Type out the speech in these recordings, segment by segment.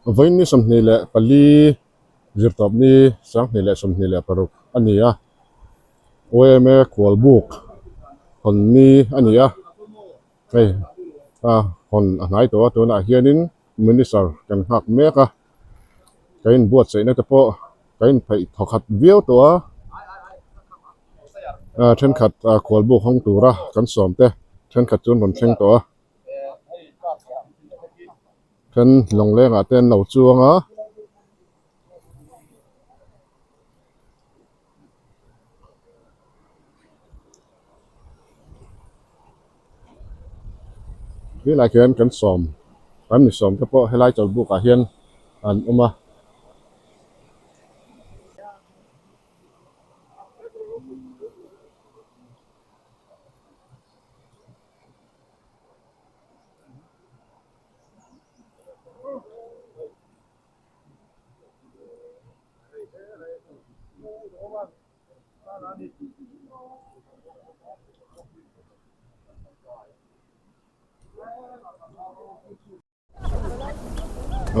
Vawiin ni 24 zirtawp ni 2026 a ni a, YMA khualbuk hawn ni a ni a, hei a hawn a hnai tawh a tunah hianin minister kan nghak mek a, kan inbuatsaihna te pawh kan inpheih thawkhat viau tawh a, thenkhat khualbuk hawng tura kan sawm te thenkhat chu an rawn thleng tawh a. Then lawnglengah te an lo chuang a. Helai khian kan sawm kan mi sawm te pawh helai chawlhbuk ah hian an awm a.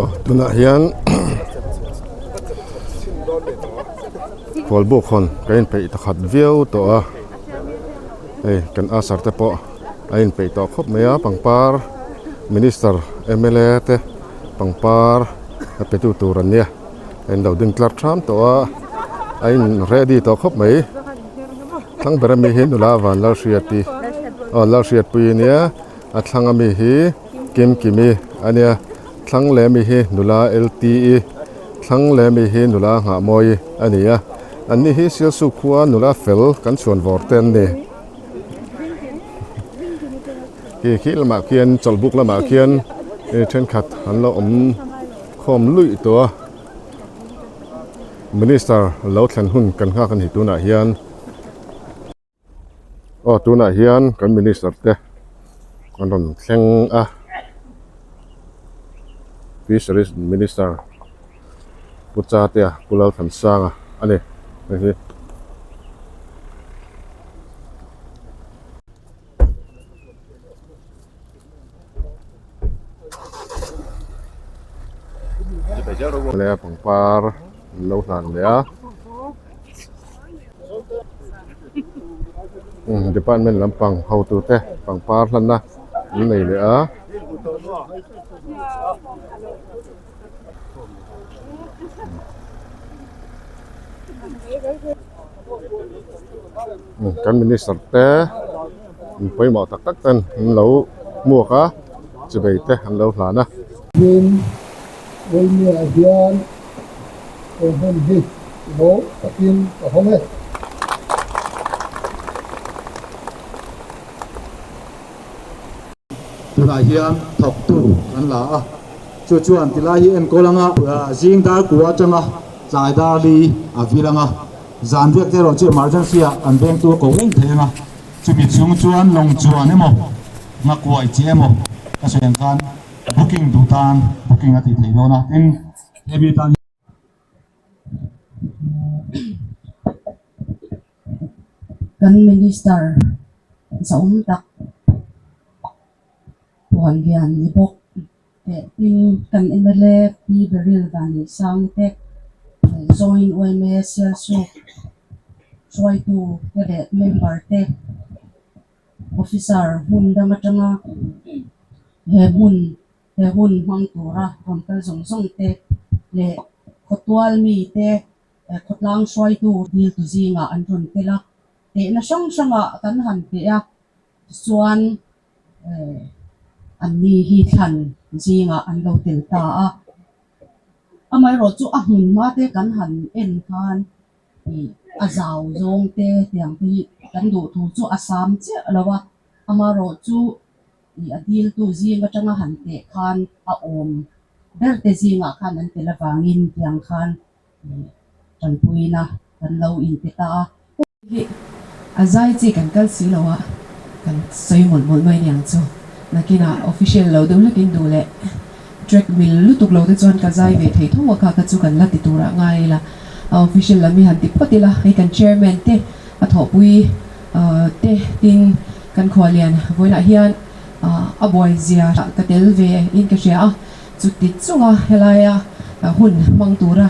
Aw tunah hian khualbuk hawn ka inpeih takhat viau tawh a hei kan usher te pawh a inpeih tawh khawp mai a pangpar minister mla te pangpar a pe tu tur an nia a in lo ding tlar tham tawh a a in ready tawh khawp mai thlang ber ami hi nula Vanlalhriati aw Lalhriatpui ania a thlang ami hi. Kimkimi a nia thlang leh mi hi nula LTE thlang leh mi hi nula Nghahmawi a ni a an ni hi Sialsuk khua nula fel kan chhuan vawr te an ni khi khi lamah khian chawlhbuk lamah khian thenkhat an lo awm khawm luih tawh a minister lo thlen hun kan nghak a ni tunah hian. Aw tunah hian kan minister te an rawn thleng a fisheries minister Pu Chatea Pu Lalthansanga a ni hei hi. Pangpar an lo hlan leh a. Department lampang hotu te pangpar hlanna an nei leh a. Kan minister te an pawimawh tak tak ten an lo hmuak a chibei te an lo hlan a. Vawinia hian he hmun hi lawm takin ka hawng e. Tunah hian thawktu kan la a, chu chuan tilai hi enkawl anga zing dar kua atanga tlai dar li a vil anga, zan riak te erawh chu emergency ah kan vengtu a ko reng thei anga, chumi chhung chuan lawng chuan emaw nghakuai chi emaw ka sawi ang khan Booking duh tan booking a tih theih dawn a, tin hemi tan hian. Kan Minister zahawm tak puan lian ni bawk teh tin kan mla Pi Beryl Vanneihsang te Joint yma Sialsuk hruaitu te leh member te Officer hmun dang atanga he hmun he hun hmang tura rawn kal zawng zawng te leh khawtual mi te khawtlang hruaitu diltu zingah an rawn tel a, tehna hrang hrangah kan han teh a, tichuan an ni hi thlan zingah an lo tel ta a. Amaherawhchu a hmun hma te kan han en khan A zau zawng te tiang te hi kan duh thu chu a sam chiah lo a, amaherawh chu a diltu zing atanga han teh khan a awm ber te zingah khan an tel avangin tiang khan tanpuina kan lo inpe ta a. Hi a zai chi kan kal si lo a, kan sawi mawlh mawlh mai niang chu. Nakinah official lo deuh hlekin duh leh track mil lutuk lo te chuan ka zai ve thei tho a kha kha chu kan la ti turah ngai ila. A official lam hi han ti phawt ila, hei kan chairman te a thawhpui te tin kan khualian vawiinah hian a buai zia ka tel ve in ka hria a. Chuti chunga helaia hun hmang tura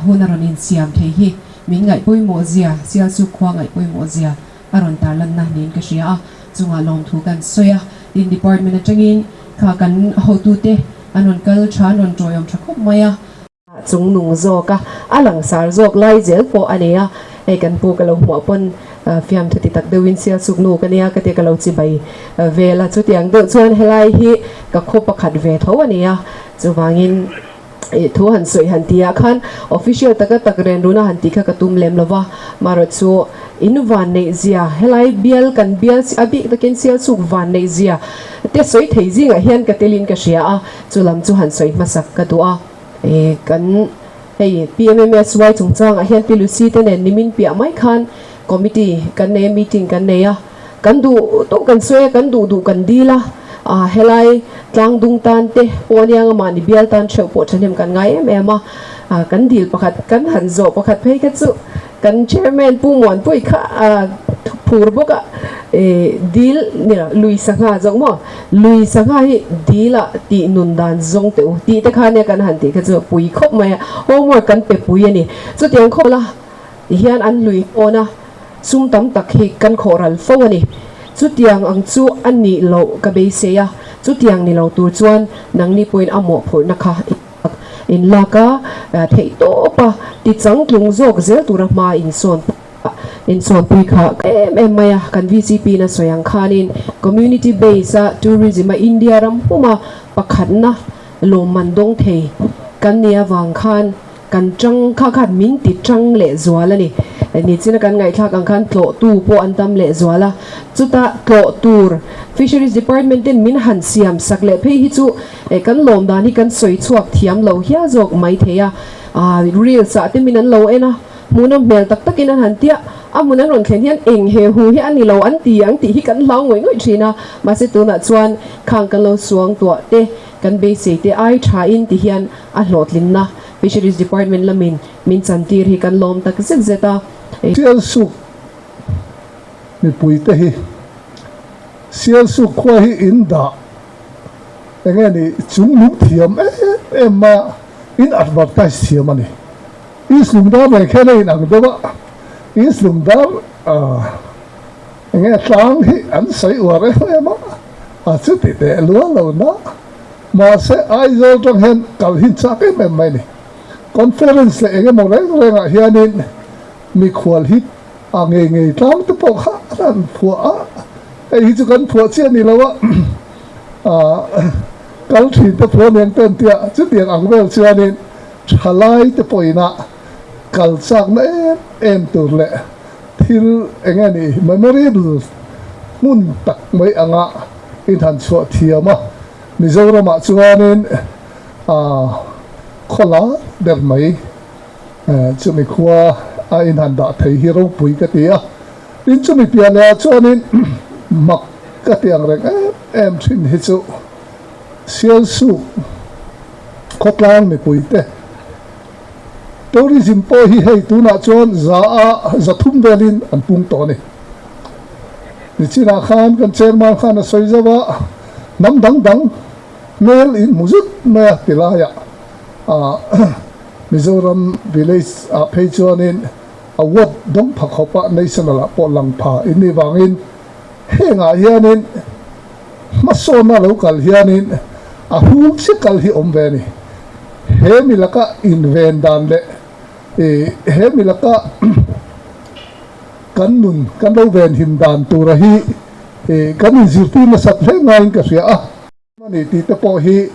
hun a rawn insiam thei hi min ngaih pawimawh zia, Sialsuk khua ngaih pawimawh zia a rawn tarlanna niin ka hria a, chungah lawmthu kan sawi a. Tin, department atangin kha kan hotute an rawn kal tha, an rawn tawiawm tha khawp mai a. Chung nung zawk a, a langsar zawk lai zel pawh a nei a, hei kan pu ka lo hmuah pawn fiamthu ti tak deuhin Sialsuk nu ka nia ka tia ka lo chibai vel a, chutiang deuh chuan helai hi ka khaw pakhat ve tho a ni a, chuvangin ih thu han sawi han tih ah khan official taka tak ren runa han tih kha ka tum lem lo va, marawh chu in van neih zia helai bial kan bial a bik takin Sialsuk van neih zia te sawi thei zingah hian ka telin ka hria a, chu lam chu han sawi hmasak ka duh a. Ih kan hei PMMSY chungchangah hian Pi Lucy te nen nimin piah mai khan committee kan nei a, meeting kan nei a, kan duh duh kan sawi a, kan duh duh kan dil a, ah helai tlangdung tan te pawh aniang a mahni bial tan theuh pawh thahnem kan ngai em em a, ah kan dil pakhat kan han zawh pakhat phei kha chu Kan chairman Pu Muanpui kha a phur bawk a, dil ni lo lui sangha zawk maw? Lui sangha hi dil ah tih nun dan zawng teh u tih te kha nia kan han tih kha chu pui khawp mai a, homework kan pe pui a ni. Chutiang khawp la hian an lui hawn a, sum tam tak hi kan khawh ral fo a ni. Chutiang ang chu a nih loh ka beisei a, chutiang ni lo tur chuan nangni pawhin a mawhphurhna kha In lak a theih tawp a, ti changtlung zawk zel tura hma insawn insawnpui kha em em mai a, kan vcp in a sawi ang khanin community base a tourism a India ram puma pakhatna lawmman dawng thei kan nih avang khan kan tang kha khan min ti tang leh zual a ni. Nichina kan ngaihthlak ang khan tlawhtu pawh an tam leh zual a, chuta tlawh tur Fisheries Department ten min han siam sak leh phei hi chu Eh kan lawm dan hi kan sawi chhuak thiam lo hial zawk mai thei a, ah reels ah te min an lo en a, hmuhnawm hmel tak takin an han tia, a hmun an rawn thlen hian eng he hu hi a ni lo an ti ang tih hi kan hlau ngawih ngawih thin a, mahse tunah chuan khang kan lo suang tuah te kan beisei te ai tha in ti hian a hlawhtlinna Fisheries Department lamin min chantir hi kan lawm tak zet zet a. Sialsuk mipui te hi Sialsuk khua hi in dah Enge ni chung nung thiam em em mai a, in advertise thiam a ni. East Lungdar nen khian a in ang deuh a, East Lungdar enge tlang hi an sawi uar em em a, a chuti teh lual lo na. Mahse Aizawl tang hian kal hi chak em em mai a ni. Conference leh eng emaw reng rengah hianin mikhual hi a ngei ngei tlang te pawh kha an han phuah a, hei hi chu kan phuah chiah ni lo a. Kal thin te phuah nen ten tia chutiang ang vel chuanin thalai te pawhin a kal chakna em em tur leh thil eng nge ni memorable hmun tak mai anga inhan chhuah thiam a. Mizoramah chuanin khawla ber mai chumi khua a inhan dah thei hi ropui ka ti a. Tin chumi piah lehah chuanin mak ka ti ang reng em em thin hi chu Sialsuk khawtlang mipuite tourism pawh hi hei tunah chuan za a 300 velin an pung tawh a ni. Nichinah khan kan chairman khan a sawi zauh a, hnam dang dang hmel in hmu zut mai a ti laiah Mizoram village ah phei chuanin Award dawng pha khawpa national ah pawh lang pha in nih vangin hengah hianin hmasawnna lo kal hianin a hul chi kal hi awm ve a ni. He mi laka inven dan leh he mi laka kan nun kan lo venhim dan tura hi kan inzirtir nasat hle ngaiin ka hria a. A ni tih te pawh hi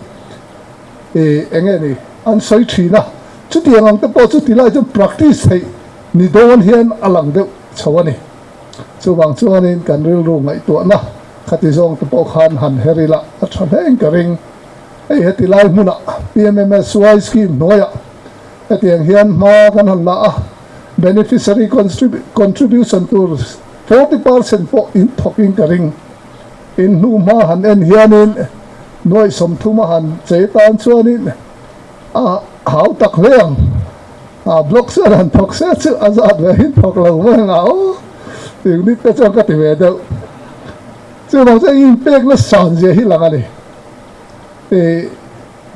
eng nge ni an sawi thin a, chutiang ang te pawh chu ti lai chuan practice theih ni dawn hian a lang deuh chho a ni. Chuvang chuanin kan rilru ngaihtuahna khati zawng te pawh khan han her ila a tha hleng ka ring. Hei heti lai hmunah PMMSY scheme hnuaiah hetiang hian hma kan han la a, beneficiary contribution tur 40% pawh in thawkin ka ring. In hnu hma han en hianin nuaih 30 a han chei tan chuanin a hau tak hle ang. A block chuan han thawk se chu a zat ve hin thawk lo mai ang a aw unit te chuan ka ti ve deuh. Chuvang chuan inpekna san zia hi lang a ni.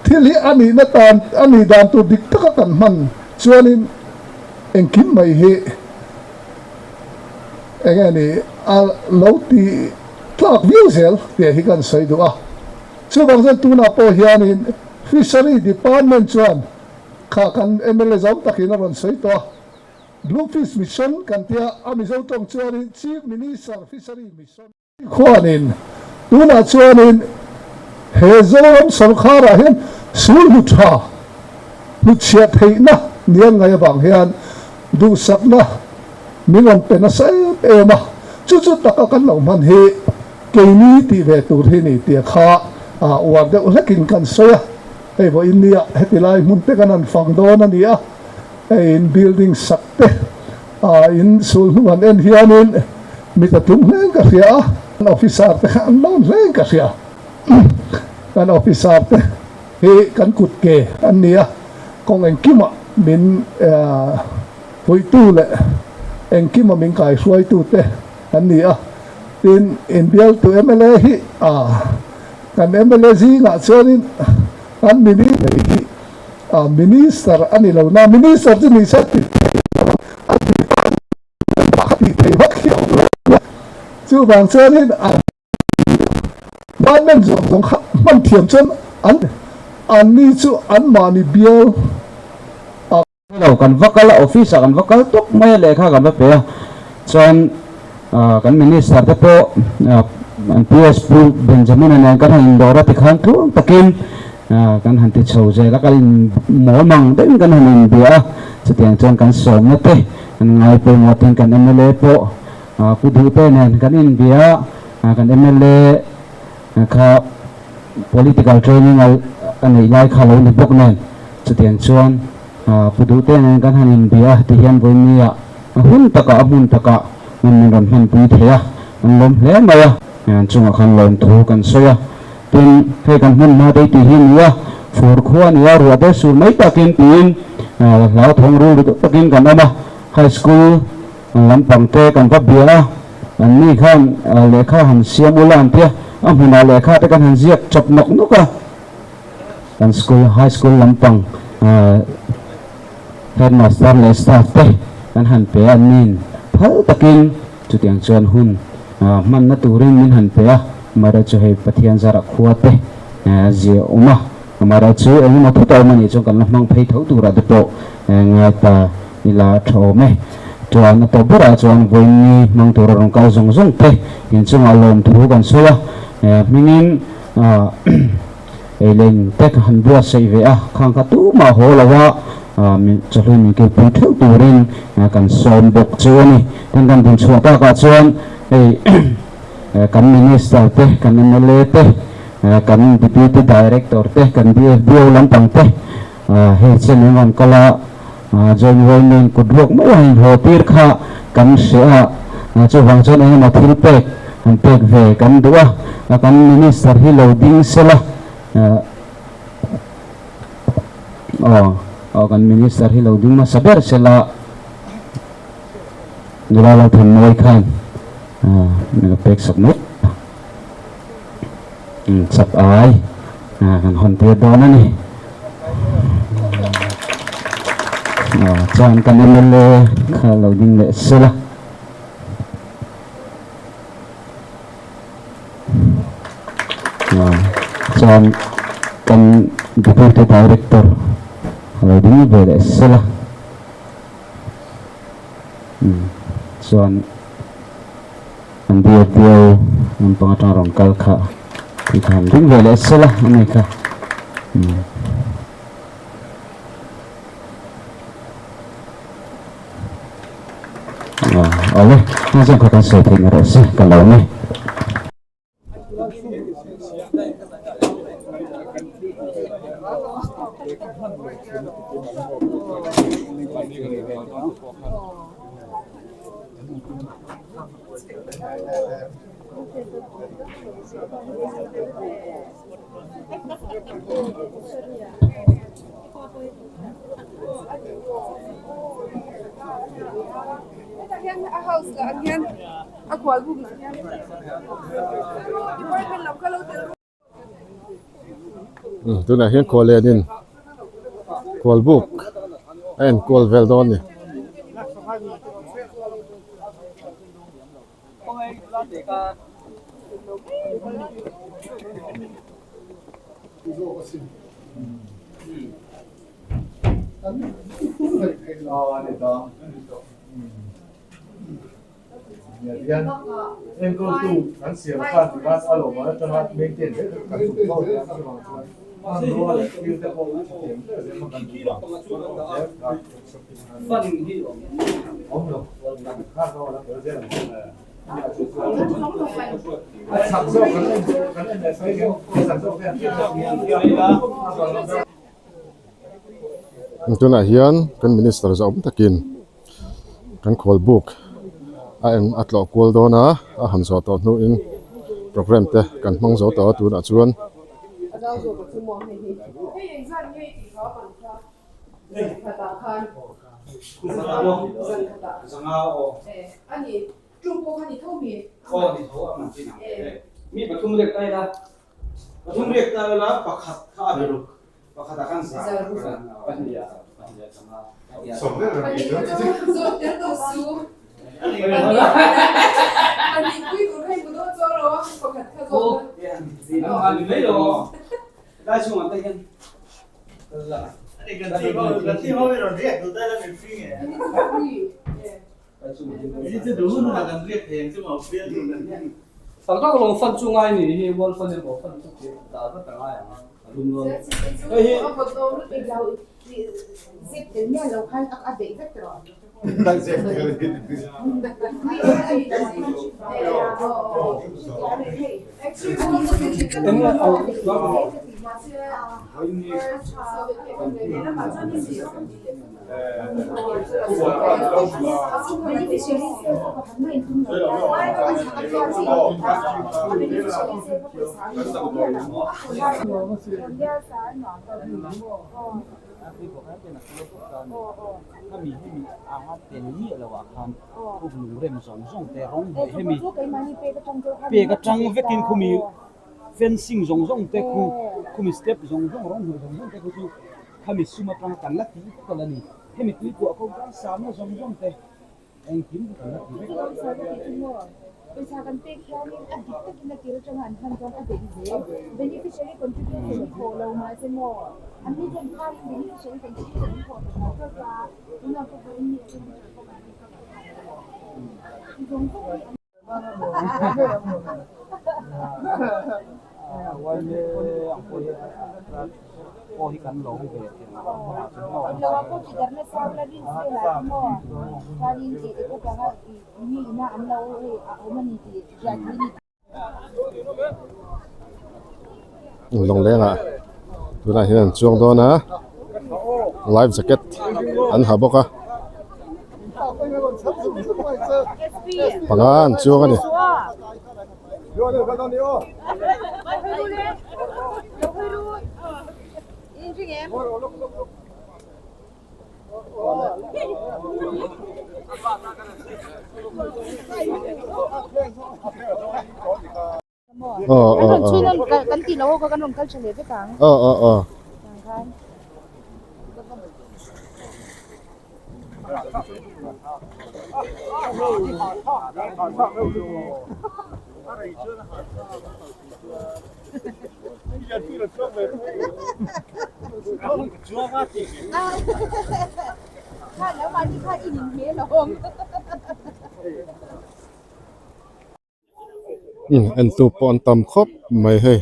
Thil hi a nihna tan, a nih dan tur dik taka kan hman chuanin engkim mai hi eng nge ni a lo ti tlak viau zel tih hi kan sawi duh a. Chuvang chuan tunah pawh hianin Fishery Department chuan kha kan mla zawng takin a rawn sawi tawh a, Blue Fish Mission kan tia a Mizo tawng chuanin Chief Minister Fishery Mission. Khuanin tunah chuanin he Zoram sawrkharah hian sul hnu tha hnuchhiah theihna ni an ngaih avang hian duhsakna min rawn pe nasa em em a, chu chu taka kan lo hman hi keini tih ve tur hi ni tia kha uar deuh hlekin kan sawi a, hei vawiin nia heti lai hmun te kan han fang dawn a ni a, hei in building sak te in sul hnu han en hianin mi ta tlung hlein ka hria a, kan officer te kha an lawm hlein ka hria, kan officer te hi kan kut ke an ni a, kawng engkimah min puitu leh engkima min kaihruaitu te an ni a, tin inbialtu mla hi kan mla zingah chuanin kan minister hi Minister a ni lo na, Minister chu ni se ti thei lo a, a department bak a tih thei vak hi a awm lo a, chuvang chuanin a department zawng zawng kha hman thiam chuan an anni chu anmahni bial a. Lo kan va kal a, office ah kan va kal tawp mai a, lehkha kan va pe a, chuan kan minister te pawh an PS Pu Benjamin a nen kan han indawr a tikhan tluang takin kan han ti chho zel a, kan in mawl mang deuhin kan han inbia a, chutiang chuan kan sawmna te kan ngai pawimawh tin kan mla pawh Pu Duhte nen kan inbia a, kan mla kha political training a neih lai kha lo ni bawk nen chutiang chuan Pu Duhte nen kan han inbia a ti hian vawinia a hun takah a hmun takah min min rawn hmanpui thei a, an lawm hle mai a. An chungah khan lawmthu kan sawi a, tin hei kan hmun hma te tih hi a ni a, fur khua a ni a, ruah te sur mai takin tiin hlauthawng rul ru takin kan awm a, high school lampang te kan va bia a, an ni khan lehkha han siam ula an tia, a hmunah lehkha te kan han ziak chawp nawk nawk a. Kan school, high school lampang headmaster leh staff te kan han pe a, nin phal takin chutiang chuan hun hmanna turin min han pe a, amaherawhchu hei Pathian zara khua te zia awm a, amaherawhchu engemaw thut a awm anih chuan kan la hmang phei tho turah te pawh ngai ta ila tha awm e. Chuan a tawp berah chuan vawiin ni hmang tura rawn kal zawng zawng te inchungah lawmthu kan sawi a, hmingin Ei leng te ka han buatsaih ve a, khang kha tumah haw lo a, min chawhlui min kilpui theuh turin kan sawm bawk chu a ni. Tin kan dinchhuah takah chuan hei kan Minister te, kan mla te, kan Deputy Director te, kan DFBO lampang te hei chen an rawn kal a, Joint Women kut ruak mai a inhaw tir kha kan hre a, chuvang chuan eng emaw thil pek han pek ve kan duh a, kan Minister hi lo ding sela, aw aw kan Minister hi lo ding hmasa ber sela, nula lo than mawi khan min lo pek sak mai a, chak ai kan hawn tir dawn a ni. Chuan kan mla kha lo ding leh sela. Chuan kan deputy director lo ding ve leh sela. Chuan An biak biau nampang atang rawn kal kha tih kha han ring ve leh sela a ni kha. Awle, heng zawng kha kan sawi theih ni rawh se ka lo ni. Umm tunah hian khual lianin khual buk a enkual vel dawn a ni. Tunah hian kan minister zawm takin kan khawl buk a eng a tlawh kual dawn a a han zawh tawh hnuin programme te kan hmang zo tawh a tunah chuan. Lawnglengah tunah hian an chuang dawn a life jacket an ha bawk a panga an chuang a ni. Aw aw aw kan ti lo kan rawn kal tha leh vek ang aw aw aw En tu pawh an tam khawp mai hei.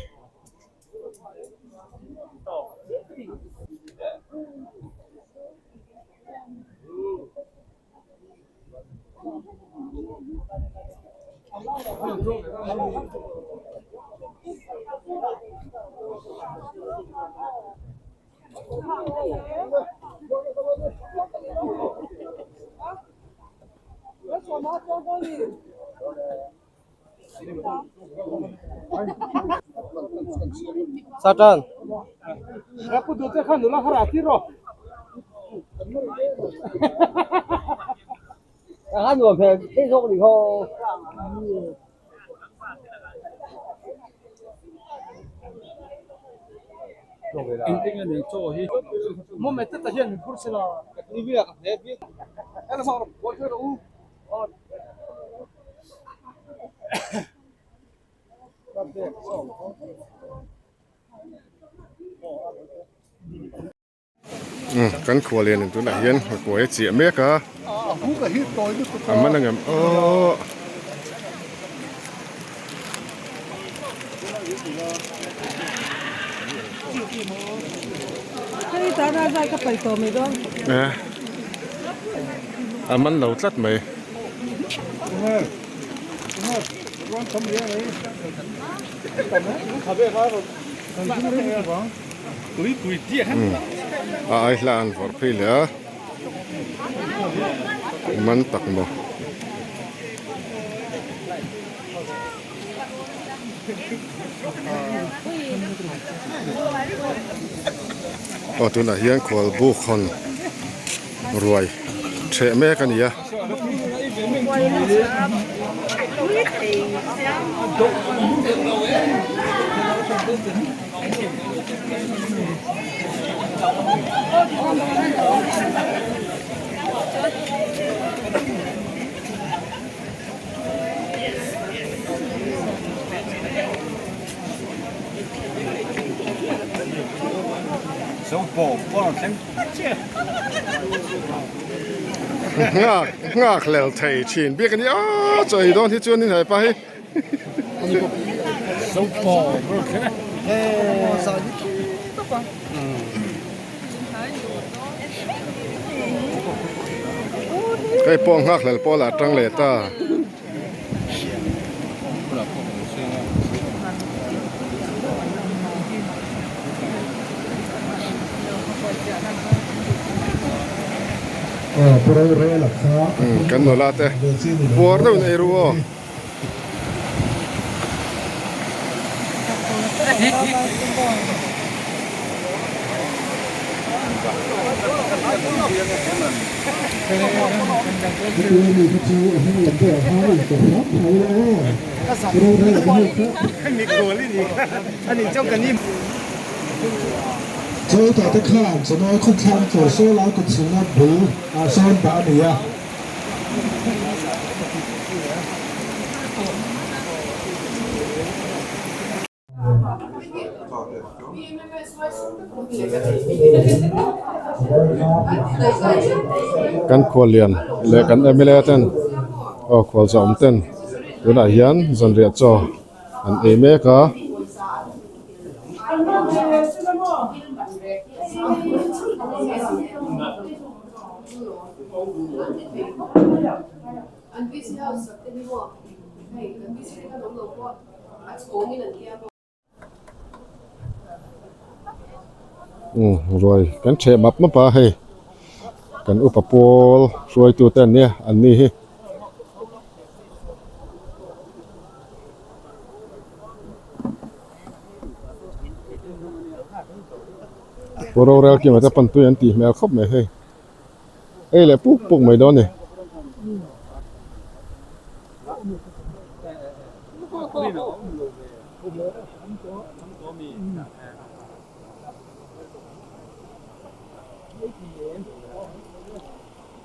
Kan khual lian in tunah hian nghakuai a chiah mek a a man angem aww. A man lo tlat mai. A ai hla an vawrh phei leh a man tak maw. Aw tunah hian khual buk hawn ruai ṭheh mek a ni a. Nghak nghak hlel thei thin bik a ni a chaw ei dawn hi chuan in hepa hi. Hei pawh nghak hlel pawl ah tang leh ta. Kan nula te puar deuhin ei ru aw. Kan khuallian leh kan mla ten aw khual zawm ten tunah hian zanriah chaw an ei mek a. Umm ruai kan chheh map map a hei kan upa pawl hruaitu te an nia an ni hi. Pu rorel kima te pawn tui an tih hmel khawp mai hei. Ei leh puk puk mai dawn a ni.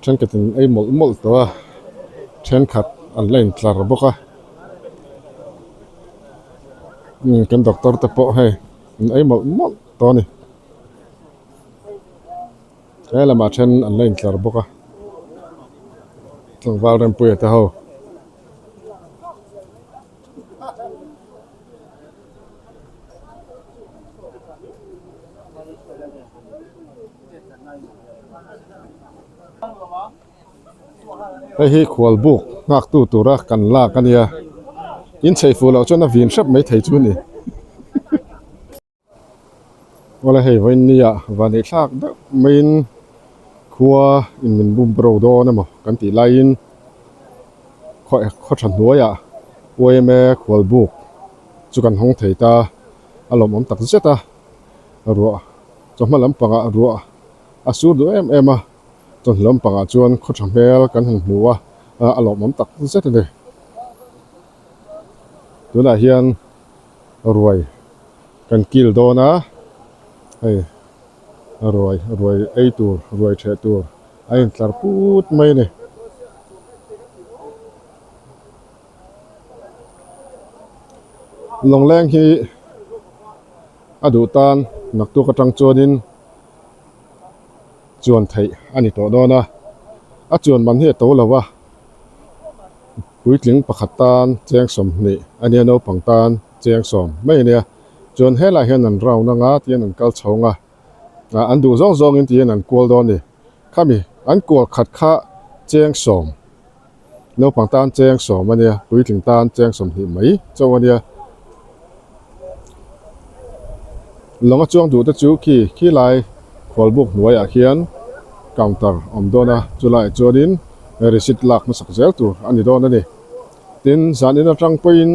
Thenkhatin ei mawlh mawlh tawh a, thenkhat an la intlar bawk a. Umm kan doctor te pawh hei an ei mawlh mawlh tawh a ni. He lamah then an la intlar bawk a tlangval Rempuia te ho. Hei hi khual buk nghak tu tura kan lak a nia in chei fuh loh chuan a vin hrep mai thei chu a ni. Awle hei vawiin nia van ei thlak deuh maiin khua in min bum bro dawn emaw kan tih laiin khaw khaw tha hnuaiah yma khual buk chu kan hawng thei ta a lawmawm tak zet a ruah chawhma lampangah ruah a sur duh em em a chawhnu lampangah chuan khaw tha hmel kan han hmu a a lawmawm tak zet a ni tunah hian. Ruai kan kil dawn a. Hei ruai ruai ei tur ruai theh tur a intlar put mai a ni. Lawngleng hi a duh tan naktuk atang chuanin chuan theih a ni tawh dawn a, a chuan man hi a to lo a, puitling pakhat tan cheng 20 a nia naupang tan cheng 10 mai a nia chuan helaiah hian an round anga tihian an kal chho ang a, an duh zawng zawngin tihian an kual dawn a ni khami an kual khat kha cheng 10. Naupang tan cheng 10 a nia, puitling tan cheng 20 mai chauh a nia. Lawng a chuang duh te chu khi khi lai khualbuk hnuaiah khian counter awm dawn a, chulaiah chuanin receipt lak hmasak zel tur a ni dawn a ni. Tin, zan in atang pawhin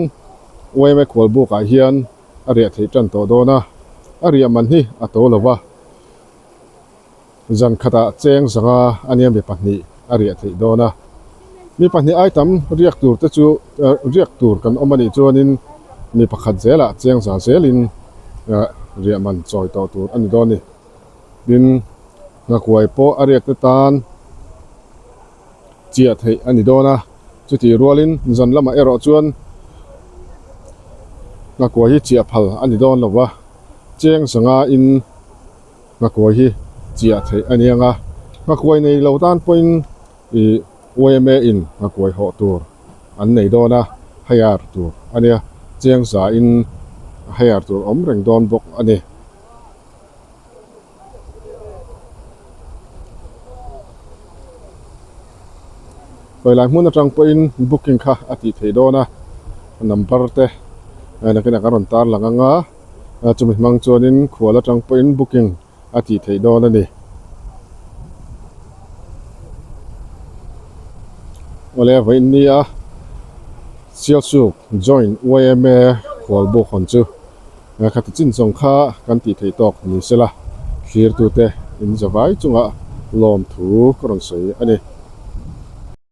yma khualbukah hian a riah theih tan tawh dawn a, a riah man hi a to lo va. Zan khatah cheng zanga a nia mi pahnih a riah theih dawn a. Mi pahnih ai tam riak tur te chu riak tur kan awm a nih chuanin mi pakhat zelah cheng za zelin riah man chawi tawh tur a ni dawn a ni. Tin, nghakuai pawh a riak te tan chiah theih a ni dawn a. Chutih rualin zan lamah erawh chuan nghakuai hi chiah phal a ni dawn lo va, cheng zanga in. Nghakuai hi chiah theih a ni ang a, nghakuai nei lo tan pawhin ih yma in nghakuai hawh tur an nei dawn a, hire tur a nia, chiang zain hire tur awm reng dawn bawk a ni. Khawilai hmun atang pawhin booking kha a tih theih dawn a, number te nakinah kan rawn tarlang ang a. Chumi hmang chuanin khual atang pawhin booking a tih theih dawn a ni. Awle vawiin nia Sialsuk Joint yma khual buk hawn chu khati chin zawng kha kan tih theih tawk ni sela thlirtute in zavai chungah lawmthu ka rawn sawi a ni.